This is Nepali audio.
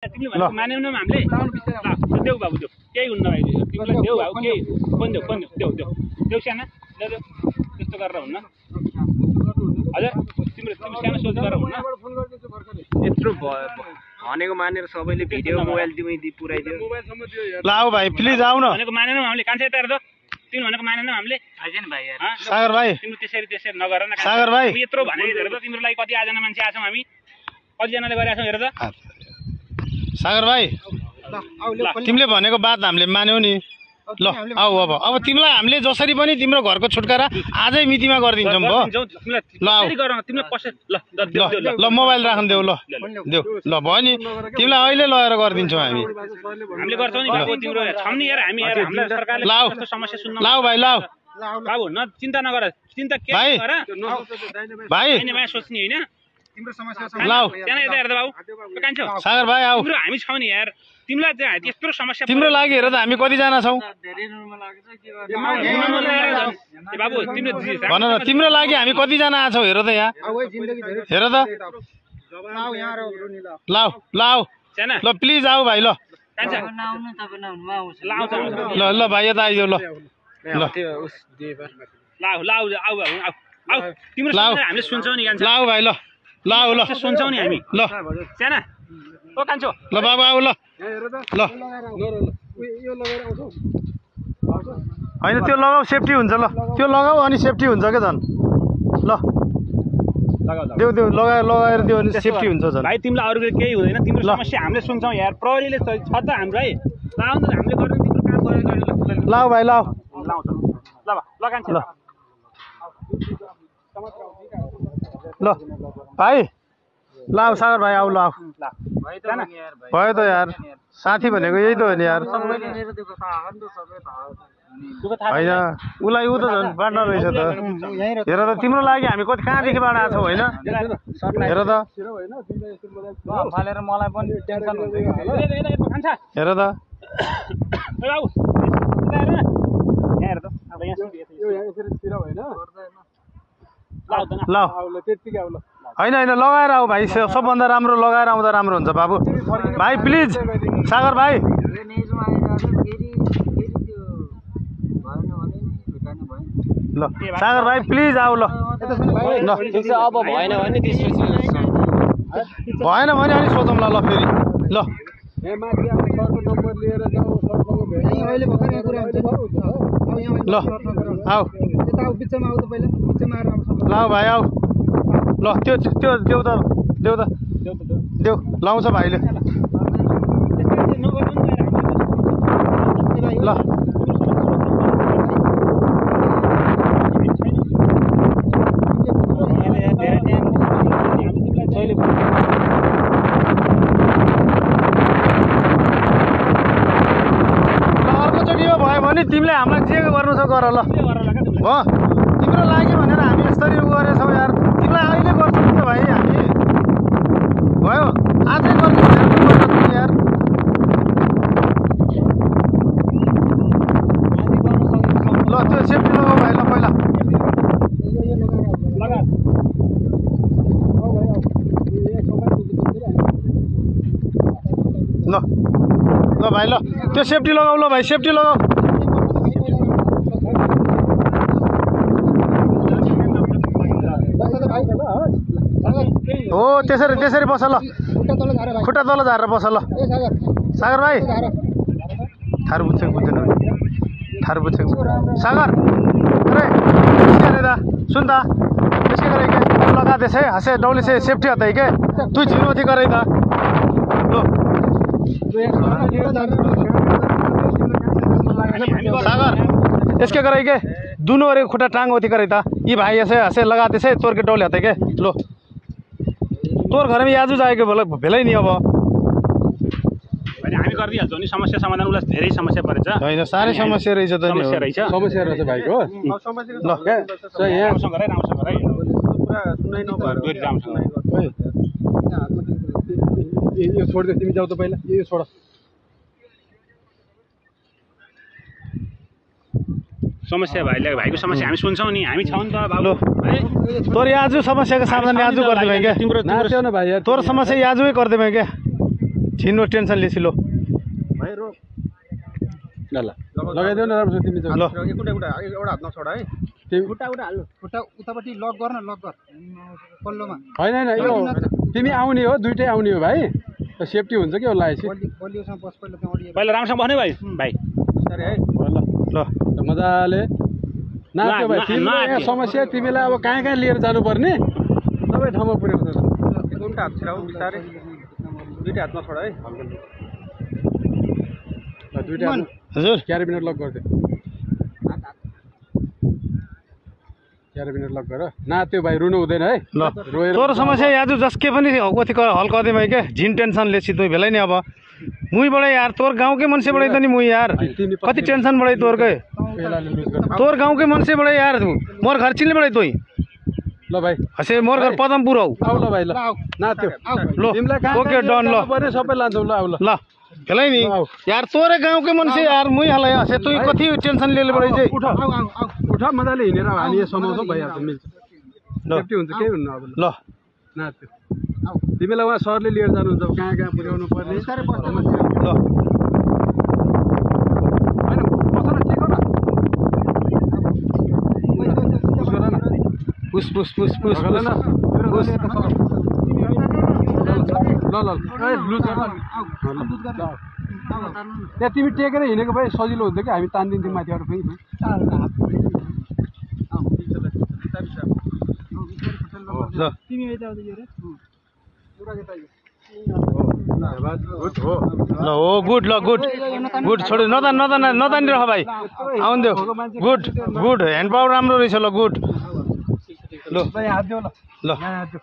तिमीले मानेनौ हामीले देऊ बाबु देऊ केही हुन्न भाइ तिमीलाई देऊ भाउ केही फोन देऊ देऊ साना त्यस्तो गरेर हुन्न हजुर तिम्रो सानो सोच गरेर हुन्न यत्रो भनेको मानेर सबैले भिडियो मोबाइल दिमै पुराइदियो ल आऊ भाइ प्लिज आऊ न भनेको मानेनौ हामीले कान्छे यता हेर्दा तिमी भनेको मानेनौ हामीले आइजन भाइ यार सागर भाइ तिम्रो त्यसरी नगर न सागर भाइ यत्रो भने हेर्दा तिम्रो लागि कति आजना मान्छे आछौँ हामी कतिजनाले गरेका छौँ हेर्दा सागर भाइ तिमीले भनेको बात हामीले मान्यौ नि ल आऊ अब तिमीलाई हामीले जसरी पनि तिम्रो घरको छुटकारा आजै मितिमा गरिदिन्छौँ भयो ल आऊ ल मोबाइल राख्न देऊ ल देऊ ल भयो नि तिमीलाई अहिले लगेर गरिदिन्छौँ हामी हामीले गर्छौँ नि बाबु तिम्रो छौँ नि यार हामी यार हामीलाई सरकारले यस्तो समस्या सुन्न लाऊ भाइ लाऊ बाबु न चिन्ता नगर चिन्ता के गर भाइ भाइ सोच्ने हैन तिम्रो समस्या लाऊ त्यहाँ यता हेर्दा बाबु कान्छो सागर भाइ आऊ तिम्रो हामी छौँ नि यार तिमीलाई चाहिँ त्यस्तो समस्या तिम्रो लागि हेर त हामी कतिजना छौँ बाबु तिम्रो भन न तिम्रो लागि हामी कतिजना आछौँ हेर त यहाँ हेर त लाऊ लाऊ ल प्लिज आऊ भाइ ल ल ल भाइ यता आइदेऊ ल ल तिम्रो हामीले सुन्छौँ नि लाऊ भाइ ल लाऊ ल सुन्छौँ नि हामी ल साना ओ कान्छो ल बाबु आऊ ल ल होइन त्यो लगाऊ सेफ्टी हुन्छ ल त्यो लगाऊ अनि सेफ्टी हुन्छ क्या झन् ल देऊ देऊ लगाएर दियो भने सेफ्टी हुन्छ झन् भाइ तिमीलाई अरू केही हुँदैन तिम्रो समस्या हामीले सुन्छौँ यार प्रहरीले छ त हाम्रो है लाउ न हामीले गर्ने तिम्रो काम गरेर लाऊ भाइ लाऊ ल कान्छो ल भाइ लाऊ सागर भाइ आऊ लाऊ भयो त यार साथी भनेको यही त हो नि यार होइन उसलाई ऊ त झन् बाँड्न रहेछ त हेर त तिम्रो लागि हामी कति कहाँदेखिबाट आएको छौँ होइन हेर त मलाई पनि टेन्सन हुन्छ हेर त ल होइन होइन लगाएर आऊ भाइ सबभन्दा राम्रो लगाएर आउँदा राम्रो हुन्छ बाबु भाइ प्लिज सागर भाइ ल सागर भाइ प्लिज आऊ ल ल अब भएन भने त्यसपछि भएन भने अनि सोधौँ ल फेरि ल ल आऊ ल भाइ आऊ ल त्यो देऊ त देऊ लाउँछ भाइले ल अर्कोचोटि यो भयो भने तिमीले हामीलाई जे गर्नु छ गर ल हो तिम्रो लागि भनेर हामी यसरी उ गरेछौँ यार तिमीलाई अहिले गर्छौँ नि त भाइ हामी भयो आजै गर्नु यार ल त्यो सेफ्टी लगाऊ भाइ ल पहिला ल ल भाइ ल त्यो सेफ्टी लगाऊ ल भाइ सेफ्टी लगाऊ हो त्यसरी बस ल खुट्टा तल झारेर बस ल सागर भाइ थारू बुझेको बुझ्दैन सागर अरे दा सुन त त्यसै गरे के लगा दे से हसे डौली से सेफ्टी होता है के तू झिनो थी करे दा लो सागर इसके करे के दोनों अरे खुट्टा टांग होती करे था ये भाई ऐसे हसे लगाते से तोड़ के डोले आते के लो तोर घर में याजु जाएको भेलै नि अब हामी गरिदिहाल्छौँ नि समस्या समाधान उसलाई धेरै समस्या परेछ होइन साह्रै समस्या रहेछ त नि समस्या रहेछ भाइको ल राम्रोसँग पुरा सुनाइ नभएर दोरी राम्रोसँग यो छोड दे तिमी जाऊ त पहिला यो छोड समस्या भाइको समस्या हामी सुन्छौँ नि हामी छौँ नि त बाबु तोर आज समस्याको समाधान आज गरिदिउँ क्या तिम्रो न भाइ तोर समस्या आजै गरिदिउँ क्या झिनो टेन्सन लिएपछि लो भाइ रोक ल ल लगाइदेऊ न राम्रो छ तिमी चाहिँ ल एउटा हात नछोड है खुट्टा हाल्नु खुट्टा उतापट्टि लक गर न लक गर पल्लोमा होइन होइन यो तिमी आउने हो दुइटै आउने हो भाइ सेफ्टी हुन्छ कि लगाएपछि बलियोसँग बस पहिला त्यहाँ अडियो पहिला राम्रोसँग बस्ने भाइ भाइ बिस्तारै है ल मजाले नाच्यो भाइ तिमीलाई यहाँ समस्या तिमीलाई अब कहाँ कहाँ लिएर जानुपर्ने सबै ठाउँमा पुर्याउँछ दुईटा हात छिराउ बिस्तारै दुईटा हात नछोड है ल दुइटै हात हजुर क्यारेबिनेट लक गरिदियो क्यारेबिनेट लक गर नाच्यो भाइ रुनु हुँदैन है ल रोएर तोरो समस्या आज जसके पनि कति हल कदे भाइ के झिन टेन्सन लेसी तुई भेलै नि अब मुईबाटै यार तोर गाउँकै मान्छेबाटै त नि मुई यार कति टेन्सन बढाइ तोरकै पेलाले लुज गर्नु तोर गाउँकै मान्छेबाटै यार मोर घर चिन्ने बढाइ तुई ल भाइ हसे मोर घर पदमपुर हौ आऊ ल भाइ ल नाच्यो लो तिमीलाई कहाँ ओके डन ल पर्ने सबै लान्छौ ल आऊ ल ल भेलै नि यार तोरे गाउँकै मान्छे यार मुई हलै हसे तुई कति टेन्सन लिएर बढाइ चाहिँ उठ मजाले हिँडेर हामी यहाँ समाउँछौँ भइहाल्छ मिल्छ सेफ्टी हुन्छ केही हुन्न अब ल नाच्यो तिमीलाई उहाँ सरले लिएर जानुहुन्छ अब कहाँ कहाँ पुर्याउनु पर्ने ल होइन बस न टेक न पुस पुस पुस पुस ल ल लुज त्यहाँ तिमी टेकेर हिँडेको भए सजिलो हुन्थ्यो कि हामी तानिदिन्थ्यौँ माथिबाट फेरि ल ल हो गुड ल गुड गुड छोड नतानी रह भाइ आउनु देऊ गुड गुड ह्यान्ड पावर राम्रो रहेछ ल गुड ल हात देऊ ल ल हात देऊ